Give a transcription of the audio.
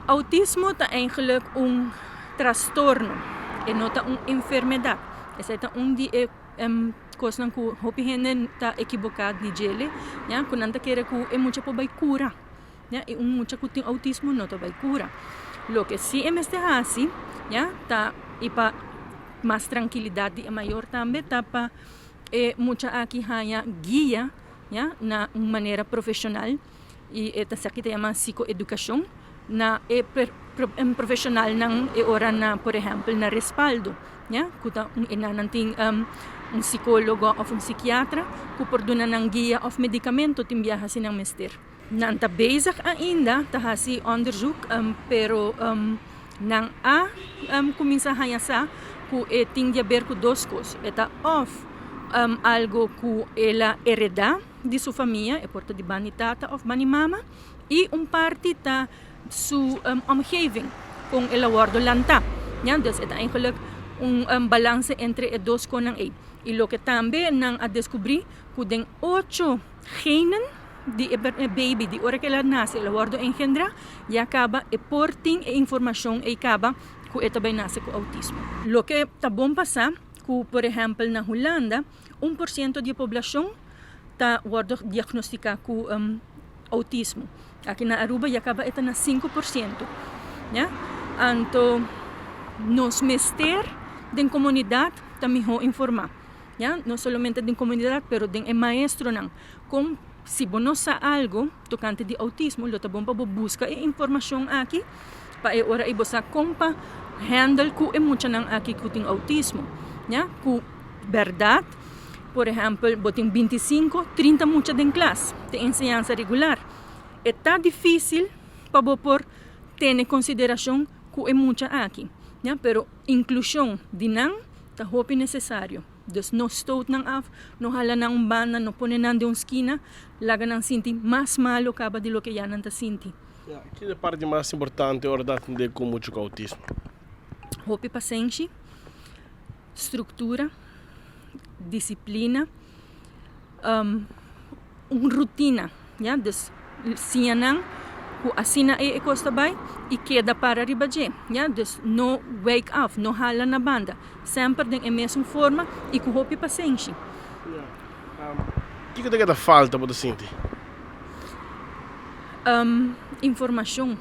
Autismo ta eigenlijk un trastorno, e no ta un enfermedad. Esei ta un di e kosnan ku hopi hende ta ekiboká di djele, ya, ku nan ta kere ku e mucha por bai kura, ya, i un mucha ku tin outismo no ta bai kura. Loke si e mester hasi, ya, ta i pa mas trankilidat di e mayor tambe ta pa e mucha aki haña guia, ya, na un manera profeshonal. I e ta esaki ta yama psikoedukashon na e profeshonalnan e ora na por ehèmpel na Respaldo ya ku ta un e nan tin un sikólogo òf un sikiatra ku por duna nan guia òf medikamento tin biaha si nan mester. Nan ta bezig ainda ta hasi òndersuk pero nan a kuminsá haña sa ku e tin di aber ku dos kos, e ta òf algo ku el a heredá. Di su famia, e por ta di bani tata of bani mama, y un parti ta su omgeving, con el a wordo lanta. Ya, dus e ta eigenlijk un balance entre e dos conan ey. Y loke tambe nan a descubri cu den ocho genen di e baby, di ora cu el a nace, el a wordo engendra, ya caba e por tin e informacion ey caba cu e ta bay nace cu autismo. Loke ta bon pa sa cu por ehempel na Hulanda, 1% di e poblashon ta wòrdu diagnostiká ku outismo. Aki na Aruba ya kaba e ta na 5%. Ya? Anto nos mester den komunidat ta mihó informá. Ya? No solamente den komunidat pero den e maestronan. Kon si bo no sa algu tokante di outismo lo ta bon pa bo buska e informashon aki pa e ora ei bo sa kon pa handle ku e muchanan aki ku tin outismo. Ya? Ku Bèrdat, por ehèmpel, bo tin 25, 30 mucha den klas den enseñansa regular. E ta difísil pa bo por tene konsiderashon ku e mucha aki, ya, pero inklushon di nan ta hopi nesesario. Dus no stoot nan af, no hala nan un banda, no pone nan den un skina, laga nan sinti mas malu kaba di loke ya nan ta sinti. Ya, ki ta e parti mas importante ora ta atendé ku mucha ku outismo? Hopi pasenshi. Struktura, disiplina, un rutina, ya, dus siña nan ku asina ei e kos ta bai i keda para riba dje, ya, dus no wijk af, no hala na banda, semper den e mesun forma i ku hopi pasenshi. Kiko ta keda falta bo ta sinti? Informashon.